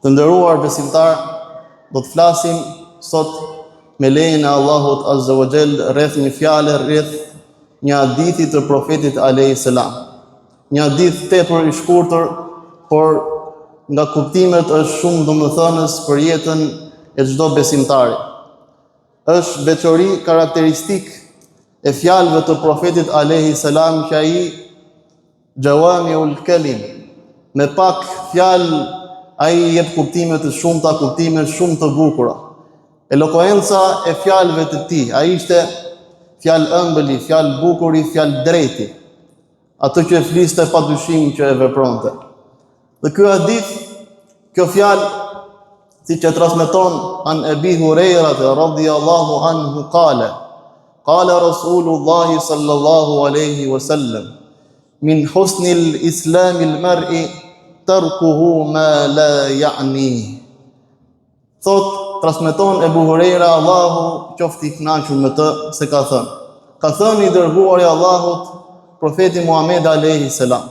Të nderuar besimtarë, do të flasim sot me lejen e Allahut Azza wa Jall rreth një fjale rreth një hadithi të profetit alayhi salam. Një hadith tepër i shkurtër, por nga kuptimet është shumë domethënës për jetën e çdo besimtari. Është veçori karakteristikë e fjalëve të profetit alayhi salam që ai Xhawamiul Kelim, me pak fjalë ai jep kuptime të shumta, kuptime shumë të bukura. Elokuenca e fjalëve të tij, ai ishte fjalë ëmbëli, fjalë bukuri, fjalë drejti. Atë që e fliste pa dyshim që e vepronte. Dhe ky hadith, kjo fjalë siç e transmeton an Ebi Hurejrate radhiyallahu anhu kale, kale Rasulullahi sallallahu aleyhi wa sallam, min husnil islamil mer'i terkuhu ma la ja'ni. Thotë, transmeton Ebu Hurejra, Allahu qoftë i kënaqur me të, se ka thënë. Ka thënë i dërguari i Allahut, profeti Muhammed alayhi salam.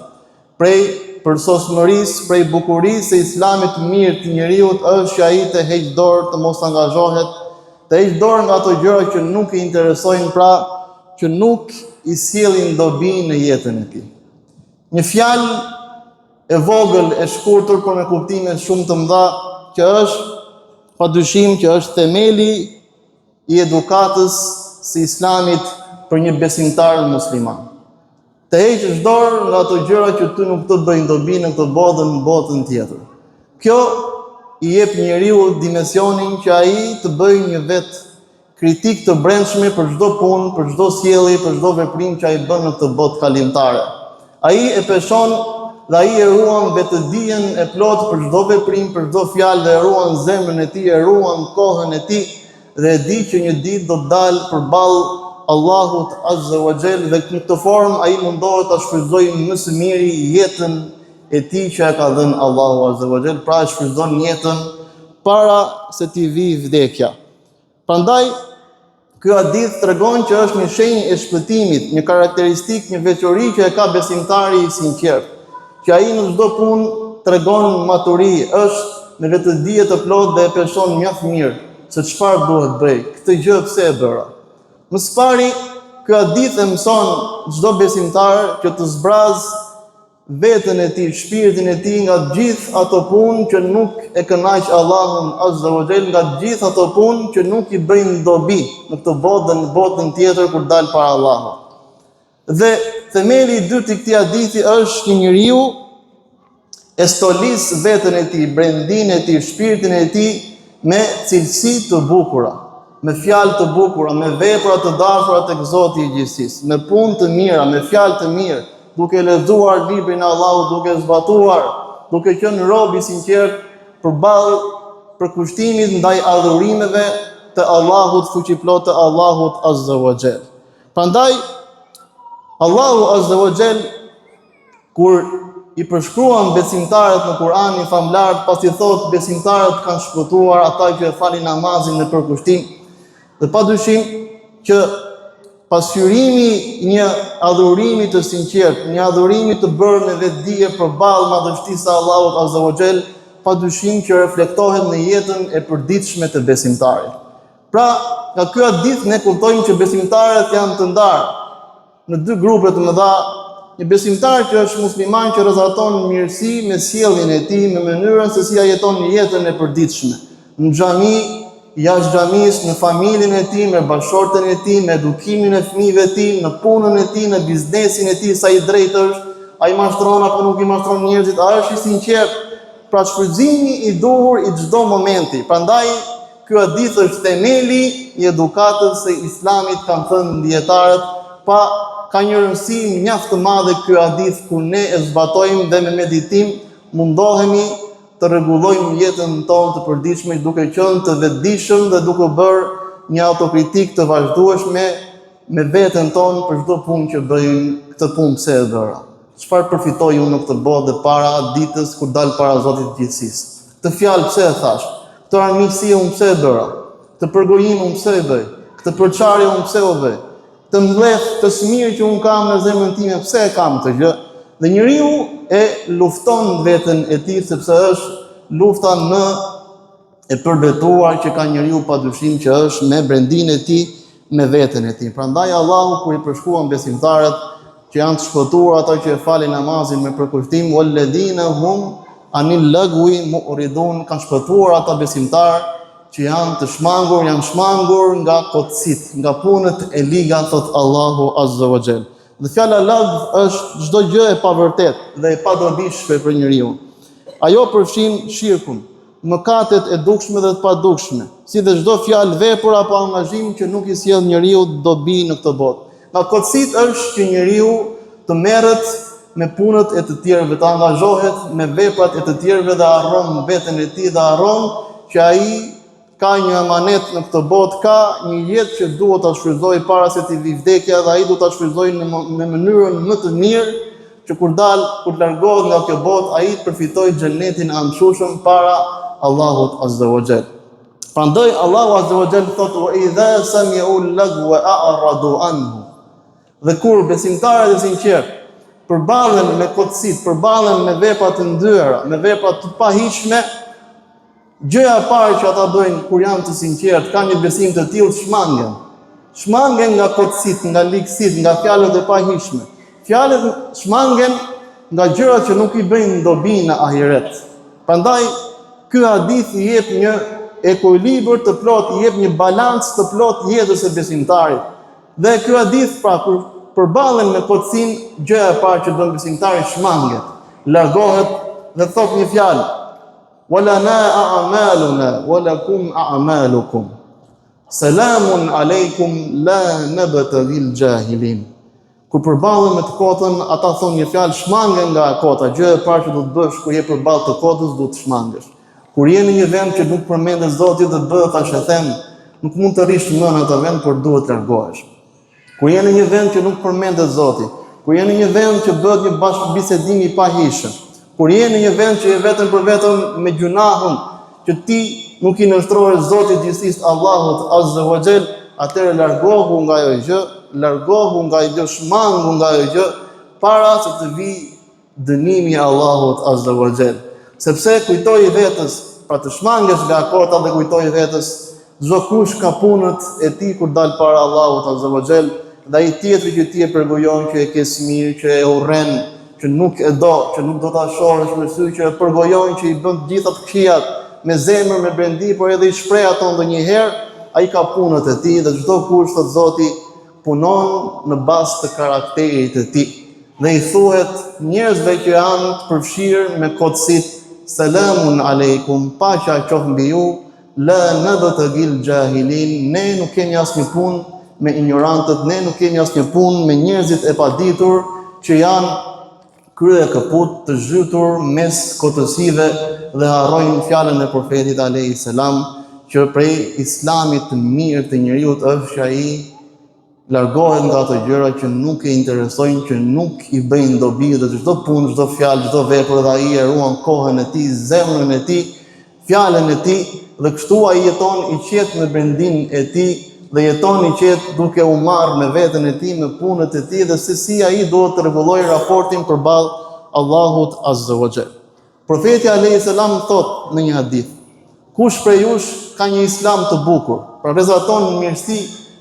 Prej përsosmërisë, prej bukurisë së Islamit të mirë të njeriut është që ai të heqë dorë, të mos angazhohet, të heqë dorë nga ato gjëra që nuk i interesojnë, pra që nuk i sjellin dobi në jetën e tij. Një fjalë e vogël, e shkurtër, por me kuptime shumë të mëdha, që është pa dyshim që është themeli i edukatës së Islamit për një besimtar musliman. Të heqësh dorë nga ato gjëra që ty nuk të bëjnë dobi në këtë botë dhe në botën tjetër. Kjo i jep njeriut dimensionin që ai të bëjë një vetëkritikë të brendshme për çdo punë, për çdo sjellje, për çdo veprim që ai bën në këtë botë kalimtare. Ai e peshon dhe ai e ruan vetëdijen e plotë për çdo veprim, për çdo fjalë dhe e ruan zemrën e tij, e ruan kohën e tij dhe e di që një ditë do të dalë përballë Allahut Azza wa Jall dhe në këtë formë ai mundohet ta shfrytëzojë më së miri jetën e tij që e ka dhënë Allahu Azza wa Jall, pra e shfrytëzon jetën para se t'i vijë vdekja. Prandaj ky hadith tregon që është një shenjë e shpëtimit, një karakteristikë, një veçori që e ka besimtari i sinqertë, që ai në çdo punë tregon maturi, është me vetëdije të plotë dhe e peshon mjaft mirë se çfarë duhet bëj, këtë gjë pse e bëra. Më së pari, ky hadith e mëson çdo besimtar që të zbrazë veten e tij, shpirtin e tij nga gjithë ato punë që nuk e kënaq Allahun Azza wa Jall, nga gjithë ato punë që nuk i bëjnë dobi në këtë botë dhe në botën tjetër kur dal para Allahut. Dhe themeli i dytë i këtij hadithi është që njeriu e stolis veten e tij, brendinë e tij, shpirtin e tij me cilësi të bukura, me fjalë të bukura, me vepra të dashura tek Zoti i gjithësisë, me punë të mira, me fjalë të mirë, duke lexuar librin e Allahut, duke zbatuar, duke qenë rob i sinqertë përballë përkushtimit ndaj adhurimeve të Allahut fuqiplotë të Allahut Azza wa Jall. Prandaj Allahu Azza wa Jall kur i përshkruan besimtarët në Kur'anin famëlartë, pasi thotë besimtarët kanë shpëtuar ata që e falin namazin me përkushtim. Dhe pa dyshim që Pasqyrimi i një adhurimi të sinqertë, një adhurimi të bërë me vetëdije përballë madhështisë së Allahut Azza wa Jall, pa dyshim që reflektohet në jetën e përditshme të besimtarit. Pra, nga ky hadith ne kuptojmë që besimtarët janë të ndarë në dy grupe të mëdha, një besimtar që është musliman që rrezaton mirësi me sjelljen e tij, me mënyrën se si ai jeton jetën e përditshme. Në xhami, jashtë xhamisë, në familjen e tij, me bashkëshorten e tij, me edukimin e fëmijëve të tij, në punën e tij, në biznesin e tij, sa i drejtë është, a i mashtron apo nuk i mashtron njerëzit, a është i sinqertë. Pra shfrytëzimi i duhur i çdo momenti. Prandaj ky hadith është themeli i edukatës së Islamit, kanë thënë dijetarët, pa ka një rëndësi mjaft të madhe ky hadith kur ne e zbatojmë dhe me meditim mundohemi të rregullojmë jetën tonë të përditshme duke qenë të vetëdijshëm dhe duke bërë një autokritikë të vazhdueshme me veten tonë për çdo punë që bëjmë, këtë punë pse e bëra. Çfarë përfitoj unë në këtë botë dhe para ditës kur dal para Zotit të gjithësisë? Këtë fjalë pse e thashë? Këtë armiqësi unë pse e bëra? Këtë përgojim unë pse e bëj? Këtë përçarje unë pse o bëj? Këtë mllef, këtë smirë që unë kam në zemrën time, pse e kam këtë gjë? Dhe njeriu e lufton veten e tij sepse është lufta më e përbetuar që ka njeriu pa dyshim që është me brendinë e tij, me veten e tij. Prandaj Allahu kur i përshkruan besimtarët që janë të shpëtuar ata që e falin namazin me përkushtim, walladhina hum anil lagwi mu'ridun, kanë shpëtuar ata besimtarë që janë të shmangur, janë shmangur nga kotësitë, nga punët e liga, thotë Allahu Azza wa Jall. Dhe fjala lagv është çdo gjë e pavërtetë dhe e padobishme për njeriun. Ajo përfshin shirkun, mëkatet e dukshme dhe të padukshme, si dhe çdo fjalë, vepër apo angazhim që nuk i sjell njeriut dobi në këtë botë. Nga kotësitë është që njeriu të merret me punët e të tjerëve, të angazhohet me veprat e të tjerëve dhe harron veten e tij dhe harron që ai ka një amanet në këtë botë, ka një jetë që duhet ta shfrytëzojë para se t'i vijë vdekja dhe ai duhet ta shfrytëzojë në, në mënyrën më të mirë që kur dal, kur të largohet nga kjo botë, ai të përfitojë xhenetin e amshueshëm para Allahut Azza wa Jall. Prandaj Allahu Azza wa Jall thotë wa idha sami'u lagwa a'radu anhu. Dhe kur besimtarët e sinqertë përballen me kotësitë, përballen me vepra të ndyra, me vepra të pahijshme, Gjëja e parë që ata bëjnë kur janë të sinqertë, kanë një besim të tillë, shmangen. Shmangen nga kotësitë, nga ligësitë, nga fjalët e pahijshme. Fjalët shmangen nga gjërat që nuk i bëjnë dobi në ahiret. Prandaj ky hadith i jep një ekuilibër të plotë, i jep një balancë të plotë jetës së besimtarit. Dhe ky hadith pra kur përballen me kotësinë, gjëja e parë që bën besimtari shmanget, largohet dhe thotë një fjalë, Wa lana a'maluna wa lakum a'malukum. Selamun alejkum la nabtaghil jahilin. Kur përballen me të kotën, ata thonë një fjalë shmangen nga e kota. Gjëja e parë që do të bësh kur je përballë të kotës, duhet të shmangesh. Kur je në një vend që nuk përmendet Zoti dhe bëhet thashethem, nuk mund të rrish më në atë vend, por duhet të largohesh. Kur je në një vend që nuk përmendet Zoti, kur je në një vend që bëhet një bashkëbisedim i pahijshëm, kur je në një vend që je vetëm për vetëm me gjynahun, që ti nuk i nënshtrohesh Zotit gjithësisë Allahut Azza wa Jall, atëherë largohu nga ajo gjë, largohu nga ajo gjë, shmangu nga ajo gjë para se të vijë dënimi i Allahut Azza wa Jall. Sepse kujtoji vetes, pra të shmangesh nga e kota dhe kujtoji vetes, çdokush ka punët e tij kur dal para Allahut Azza wa Jall, dhe ai tjetri që ti e përgojon që e ke smirë, që e urren, që nuk e do, që nuk do ta shohësh me sy, që e përgojon, që i bën të gjitha të këqijat me zemër, me brendi, por edhe i shpreh ato ndonjëherë, ai ka punët e tij dhe çdokush thotë Zoti punon në bazë të karakterit të tij. Dhe i thuhet njerëzve që janë të përfshirë me kotësitë, Selamun alejkum, paqja qoftë mbi ju, la nabtagil xhahilin, ne nuk kemi asnjë punë me injorantët, ne nuk kemi asnjë punë me njerëzit e paditur që janë kryekëput të zhytur mes kotësive dhe harrojnë fjalën e profetit alejhi selam që prej islamit të mirë të njeriut është që ai largohet nga ato gjëra që nuk e interesojnë, që nuk i bëjnë dobi dhe çdo punë, çdo fjalë, çdo vepër dhe ai e ruan kohën e tij, zemrën e tij, fjalën e tij dhe kështu ai jeton i qetë me brendinë e tij dhe jeton i qetë duke u marrë me veten e tij, me punët e tij dhe se si ai duhet të rregullojë raportin përballë Allahut Azza wa Jall. Profeti alayhi salam thotë në një hadith: Kush prej jush ka një islam të bukur, pra rrezaton mirësi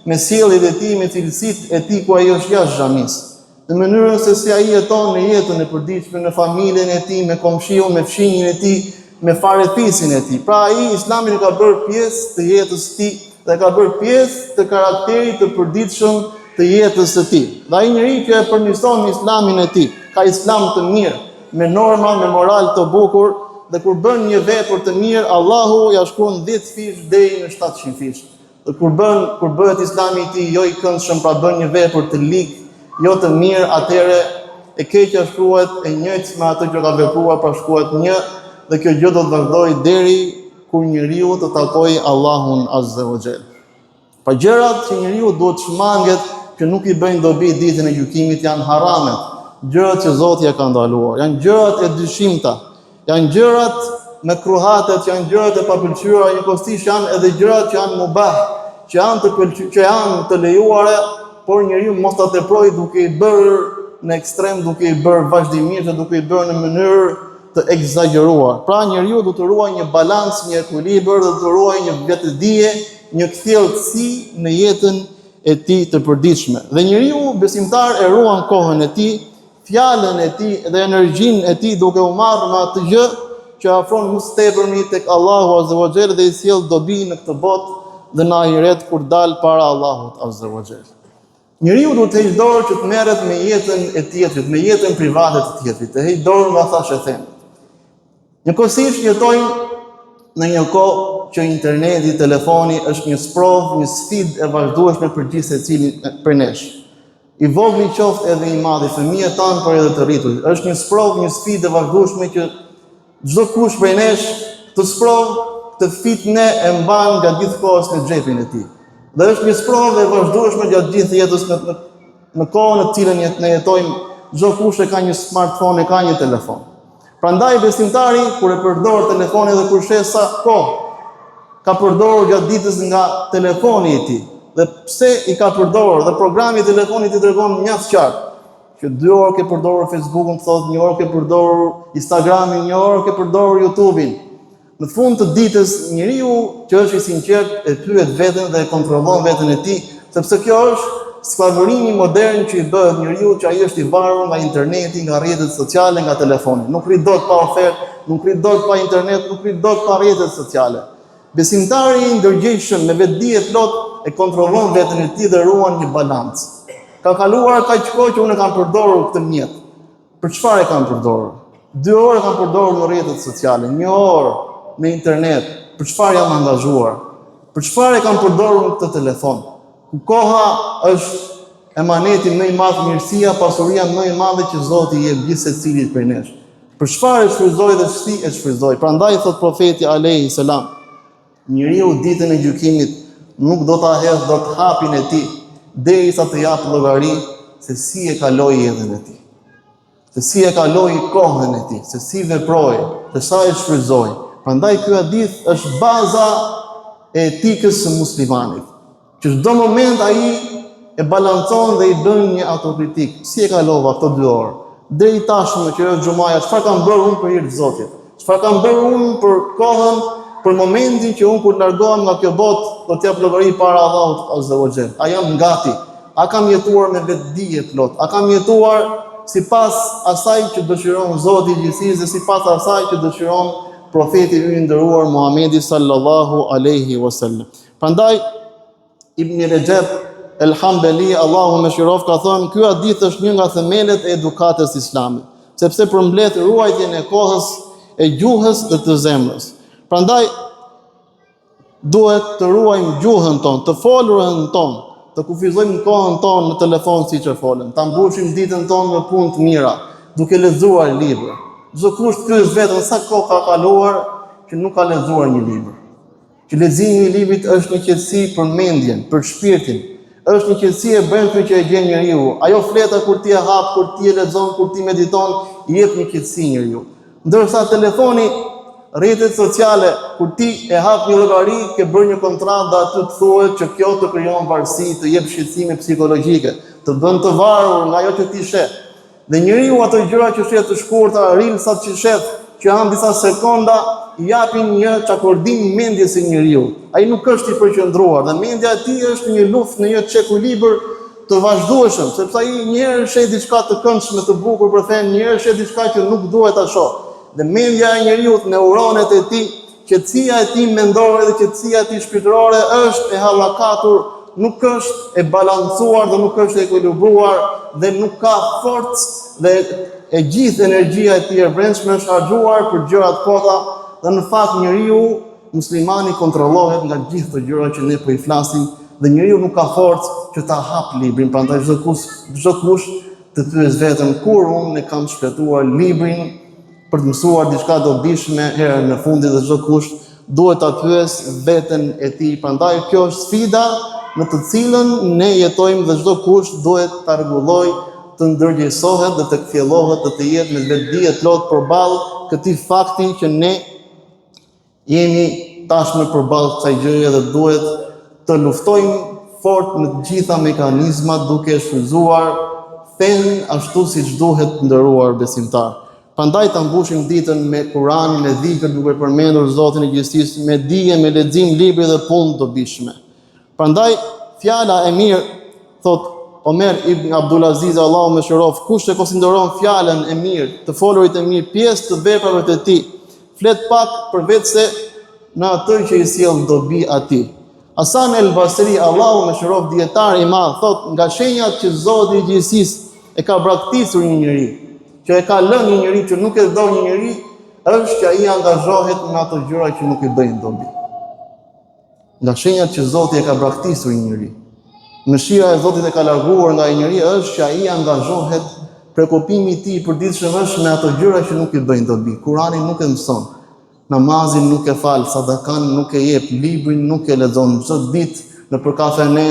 me sjelljet e tij, me cilësitë e tij ku ai është jashtë xhamisë, Në mënyrën se si ai jeton në jetën e përditshme, në familjen e tij, me komshiun, me fqinjin e tij, me farefisin e tij. Pra ai Islamin e ka bërë pjesë të jetës së tij dhe ka bërë pjesë të karakterit të përditshëm të jetës së tij. Dhe ai njeri që e përmirëson Islamin e tij, ka Islam të mirë, me norma, me moral të bukur dhe kur bën një vepër të mirë, Allahu ia shkruan 10 fish deri në 700 fish. Dhe kur bën, kur bëhet Islami i tij jo i këndshëm, pra bën një vepër të ligë, jo të mirë, atëherë e keqja shkruhet e njëjtë me atë që ka vepruar, pra shkruhet një dhe kjo gjë do të vazhdojë deri kur njeriu të takojë Allahun Azza wa Jall. Pra gjërat që njeriu duhet të shmanget që nuk i bëjnë dobi ditën e gjykimit janë haramet, gjërat që Zoti e ka ndaluar, janë gjërat e dyshimta, Janë gjërat mekruhatet, janë gjërat e papëlqyera, njëkohësisht janë edhe gjërat që janë mubah, që janë të pëlqy, që janë të lejuara, por njeriu mos ta teprojë duke i bërë në ekstrem, duke i bërë vazhdimisht dhe duke i bërë në mënyrë. të ekzagjeruar. Pra njeriu duhet të ruajë një balancë, një ekuilibër dhe të ruajë një vetëdije, një kthjelltësi në jetën e tij të përditshme. Dhe njeriu besimtar e ruan kohën e tij, fjalën e tij dhe energjinë e tij duke u marrë me atë gjë që afron më së tepërmi tek Allahu Azza wa Jall dhe i sjell dobi në këtë botë dhe në ahiret kur dal para Allahut Azza wa Jall. Njeriu duhet të heqë dorë që të merret me jetën e tjetrit, me jetën private të tjetrit, të heqë dorë nga thashethemet. Njëkohësisht jetojmë në një kohë që interneti, telefoni është një sprovë, një sfidë e vazhdueshme për gjithsecilin prej nesh. I vogli qoftë edhe i madhi, fëmijët tanë por edhe të rriturit. Është një sprovë, një sfidë e vazhdueshme që Çdokush prej nesh këtë sprovë, këtë fitne e mban gjatë gjithë kohës në xhepin e tij. Dhe është një sprovë e vazhdueshme gjatë gjithë jetës në, në, në kohën në të cilën jet, ne jetojmë, çdokush e ka një smartphone, e ka një telefon. Prandaj besimtari kur e përdor telefonin dhe kur sheh sa kohë ka përdorur gjatë ditës nga telefoni i tij dhe pse i ka përdorur dhe programi i telefonit i tregon mjaft qartë Që dy orë ke përdorur Facebookun, të thotë një orë ke përdorur Instagramin, një orë ke përdorur YouTubein. Në fund të ditës, njeriu që është i sinqertë e pyet veten dhe e kontrollon veten e tij, sepse kjo është skllavërimi modern që i bëhet njeriut që ai është i varur nga interneti, nga rrjetet sociale, nga telefoni. Nuk rri dot pa ofertë, nuk rri dot pa internet, nuk rri dot pa rrjetet sociale. Besimtari i ndërgjegjshëm me vetëdije të plotë e kontrollon veten e tij dhe ruan një balancë. Ka kaluar kaq kohë që unë e kam përdorur këtë mjet. Për çfarë e kam përdorur? Dy orë e kam përdorur në rrjetet sociale, një orë në internet. Për çfarë jam angazhuar? Për çfarë e kam përdorur këtë telefon? Ku koha është emaneti më i madh, mirësia, pasuria më e madhe që Zoti i jep gjithsecilit prej nesh. Për çfarë e shfrytëzoj dhe si e shfrytëzoj? Prandaj thotë profeti alayhi salam, njeriu ditën e gjykimit nuk do ta hedhë dot hapin e tij derisa të japë llogari se si e kaloi jetën e tij. Se si e kaloi kohën e tij, se si veproi, se sa e shfrytëzoi. Prandaj ky hadith është baza e etikës së muslimanit. Që çdo moment ai e balancon dhe i bën një autokritikë. Si e kalova këto dy orë? Deri tashmë që është xhumaja, çfarë kam bërë unë për hir të Zotit? Çfarë kam bërë unë për kohën, për momentin që unë kur largohem nga kjo botë, do të jap llogari para Allahut Azza wa Jall. A jam gati? A kam jetuar me vetëdije të plotë? A kam jetuar sipas asaj që dëshiron Zoti i gjithësisë dhe sipas asaj që dëshiron profeti ynë i nderuar Muhamedi sallallahu alaihi wasallam? Prandaj Ibn Rexheb El Hambeli, Allahu e mëshiroftë, ka thënë, ky hadith është një nga themelet e edukatës islame, sepse përmbledh ruajtjen e kohës, e gjuhës dhe të zemrës. Prandaj duhet të ruajmë gjuhën tonë, të folurën tonë, të kufizojmë kohën tonë në telefon siç e folëm, ta mbushim ditën tonë me punë të mira, duke lexuar libra. Çdokush të pyesë veten sa kohë ka kaluar që nuk ka lexuar një libër. Që leximi i librit është një qetësi për mendjen, për shpirtin. Është një qetësi e brendshme që e gjen njeriu. Ajo fleta kur ti e hap, kur ti e lexon, kur ti mediton, i jep një qetësi njeriu. Ndërsa telefoni, rrjetet sociale, kur ti e hap një llogari, ke bërë një kontratë dhe aty të thuhet që kjo të krijon varësi, të jep shqetësime psikologjike, të bën të varur nga ajo që ti sheh. Dhe njeriu ato gjëra që sheh të shkurta, reelsat që sheh, që janë disa sekonda, i japin një çakordim mendjes së njeriut. Ai nuk është i përqendruar dhe mendja e tij është në një luftë, në një çekuilibër të vazhdueshëm, sepse ai një herë sheh diçka të këndshme, të bukur për fenë, një herë sheh diçka që nuk duhet ta shohë. Dhe mendja e njeriut, neuronet e tij Qetësia e tij mendore dhe qetësia e tij shpirtërore është e hallakatur, nuk është e balancuar dhe nuk është e ekuilibruar dhe nuk ka forcë dhe e gjithë energjia e tij e brendshme është harxhuar për gjëra të kota dhe në fakt njeriu muslimani kontrollohet nga gjithë këto gjëra që ne po i flasim dhe njeriu nuk ka forcë që ta hap librin, prandaj çdokush çdokush të pyesë veten kur unë e kam shfletuar librin për të mësuar diçka të dobishme herën e fundit dhe çdokush duhet ta pyesë veten e tij. Prandaj kjo është sfida në të cilën ne jetojmë dhe çdokush duhet ta rregullojë, të ndërgjegjësohet dhe të kthjellohet dhe të jetë me vetëdije të plotë përballë këtij fakti që ne Jemi tashmë përballë kësaj gjëje dhe duhet të luftojmë fort me të gjitha mekanizmat duke e shfrytëzuar fenë ashtu siç duhet të nderuar besimtarë. Prandaj ta mbushim ditën me Kur'an, me dhikr, duke përmendur Zotin e gjithësisë, me dije, me lexim libri dhe punë të dobishme. Prandaj fjala e mirë thot Omer ibn Abdul Aziz Allahu e mëshiroftë, kush e konsideron fjalën e mirë, të folurit e mirë pjesë të veprave të tij, flet pak përveçse në atë që i sjell dobi atij. Hasan el Basri, Allahu e mëshiroftë, dijetar i madh, thot nga shenjat që Zoti i gjithësisë e ka braktisur një njeri, që e ka lënë një njeri që nuk e do një njeri, është që ai angazhohet në ato gjëra që nuk i bëjnë dobi. Nga shenjat që Zoti e ka braktisur një njeri, mëshira e Zotit e ka larguar nga ai njeri është që ai angazhohet, preokupimi i tij i përditshëm është me ato gjëra që nuk i bëjnë dobi. Kuranin nuk e mëson, namazin nuk e fal, sadakan nuk e jep, librin nuk e lexon çdo ditë nëpër kafene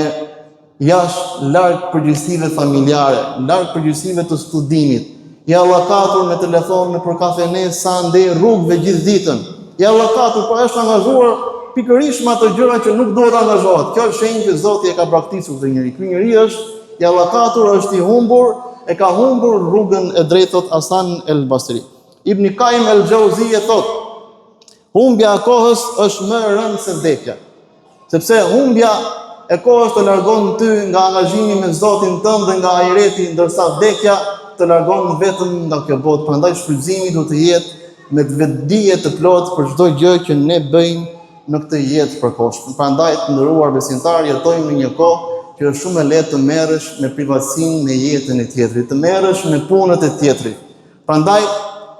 jashtë larg përgjegjësive familjare, larg përgjegjësive të studimit, i allakatur me telefon nëpër kafene sa andej rrugëve gjithë ditën, i allakatur, pra është angazhuar pikërisht me ato gjëra që nuk duhet angazhohet. Kjo është shenjë që Zoti e ka braktisur këtë njeri. Ky njeri është i allakatur, është i humbur, e ka humbur rrugën e drejtë, thot Hasan el Basri. Ibn Kajim el Xheuzije thot, humbja e kohës është më e rëndë se vdekja. Sepse humbja e kohës të largon ty nga angazhimi me Zotin tënd dhe nga ahireti, ndërsa vdekja të largon vetëm nga kjo botë. Prandaj shfrytëzimi duhet të jetë me të vetëdije të plotë për çdo gjë që ne bëjmë në këtë jetë të përkohshme. Prandaj të nderuar besimtarë, jetojmë në një kohë që është shumë e lehtë të merresh me privatësinë, me jetën e tjetrit, të merresh me punët e tjetrit. Prandaj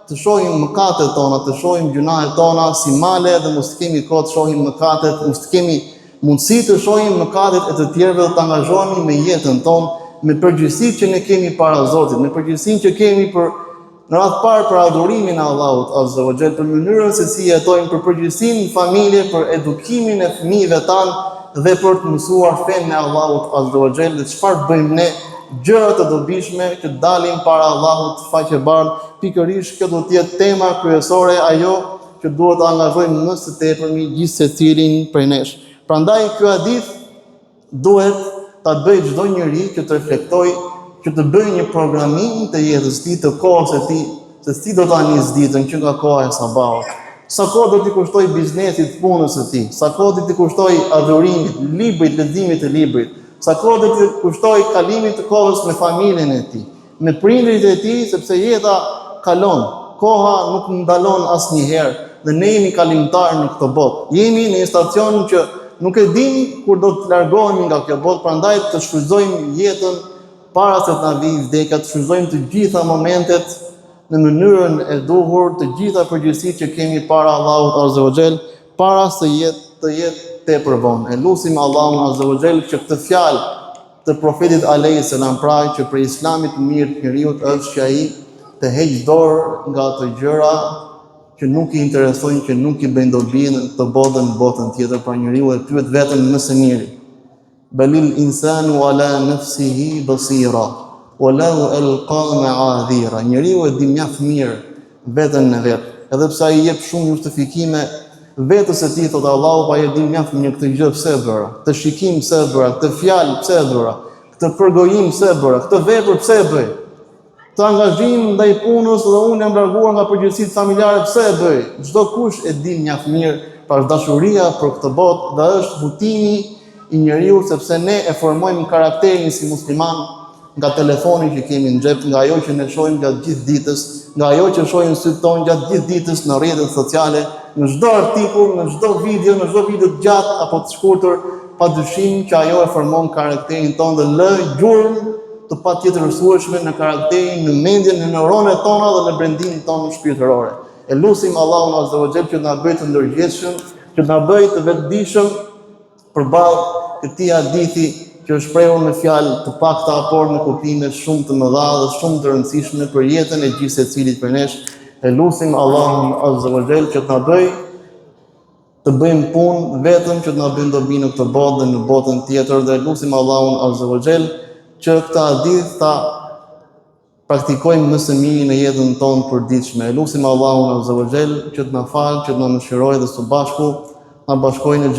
të shohim mëkatet tona, të shohim gjynahet tona si male dhe mos të kemi kohë të shohim mëkatet, mos të kemi mundësi të shohim mëkatet e të tjerëve dhe të angazhohemi me jetën tonë, me përgjegjësitë që ne kemi para Zotit, me përgjegjësinë që kemi për në radhë të parë për adhurimin e Allahut Azza wa Jall, për mënyrën se si jetojmë, për përgjegjësinë në familje, për edukimin e fëmijëve tanë dhe për të mësuar fenë e Allahut Azza wa Jall dhe çfarë bëjmë ne gjëra të dobishme që dalim para Allahut faqebardhë, pikërisht kjo duhet të jetë tema kryesore, ajo që duhet të angazhojmë më së tepërmi gjithsecilin prej nesh. Prandaj ky hadith duhet ta bëjë çdo njeri që të reflektojë, që të bëjë një programim të jetës së tij, të kohës së tij, se si do ta nisë ditën që nga koha e sabahut. Sa kohë do t'i kushtojë biznesit, punës së tij, sa kohë do t'i kushtojë adhurimit, librit, leximit të librit, Sa kohë do t'i kushtojë kalimit të kohës me familjen e tij, me prindërit e tij, sepse jeta kalon, koha nuk ndalon asnjëherë dhe ne jemi kalimtarë në këtë botë. Jemi në një stacion që nuk e dimë kur do të largohemi nga kjo botë, prandaj të shfrytëzojmë jetën para se të na vijë vdekja, të shfrytëzojmë të gjitha momentet në mënyrën e duhur, të gjitha përgjegjësitë që kemi para Allahut Azza wa Jall, para se jetë të jetë tepër vonë. E lusim Allahun Azza wa Jall që këtë fjalë të profetit alayhi salam pra që prej islamit të mirë të njeriut është që ai të heqë dorë nga ato gjëra që nuk i interesojnë, që nuk i bëjnë dobi në këtë botë dhe në botën tjetër, pra njeriu e pyet veten më së miri. Belil insanu ala nafsihi basira wa law alqa ma'adhira. Njeriu e di mjaft mirë veten e vet. Edhe pse ai jep shumë justifikime vetes së tij, thotë Allahu, po ai e di mjaft mirë këtë gjë pse e bëra, këtë shikim pse e bëra, këtë fjalë pse e bëra, këtë përgojim pse e bëra, këtë vepër pse e bëj. Këtë angazhim ndaj punës dhe unë jam larguar nga përgjegjësitë familjare pse e bëj? Çdokush e di mjaft mirë, pra është dashuria për këtë botë dhe është hutimi i njeriut sepse ne e formojmë karakterin si musliman nga telefoni që kemi në xhep, nga ajo që ne shohim gjatë gjithë ditës, nga ajo që shohin sytë tonë gjatë gjithë ditës në rrjetet sociale, në çdo artikull, në çdo video, në çdo video të gjatë apo të shkurtër, pa dyshim që ajo e formon karakterin tonë dhe lë gjurmë të patjetërsueshme në karakterin, në mendjen, në neuronet tona dhe në brendinë tonë shpirtërore. E lusim Allahun Azza wa Jall që të na bëjë të ndërgjegjshëm, që të na bëjë të vetëdijshëm përballë këtij hadithi që është shprehur me fjalë të pakta por me kuptime shumë të mëdha dhe shumë të rëndësishme për jetën e gjithsecilit prej nesh. E lusim Allahun Azza wa Jall që të na bëjë të bëjmë punë vetëm që të na bëjnë dobi në këtë botë dhe në botën tjetër dhe lusim Allahun Azza wa Jall që këtë hadith ta praktikojmë më së miri në jetën tonë të përditshme. E lusim Allahun Azza wa Jall që të na falë, që të na mëshirojë dhe së bashku na bashkojë në.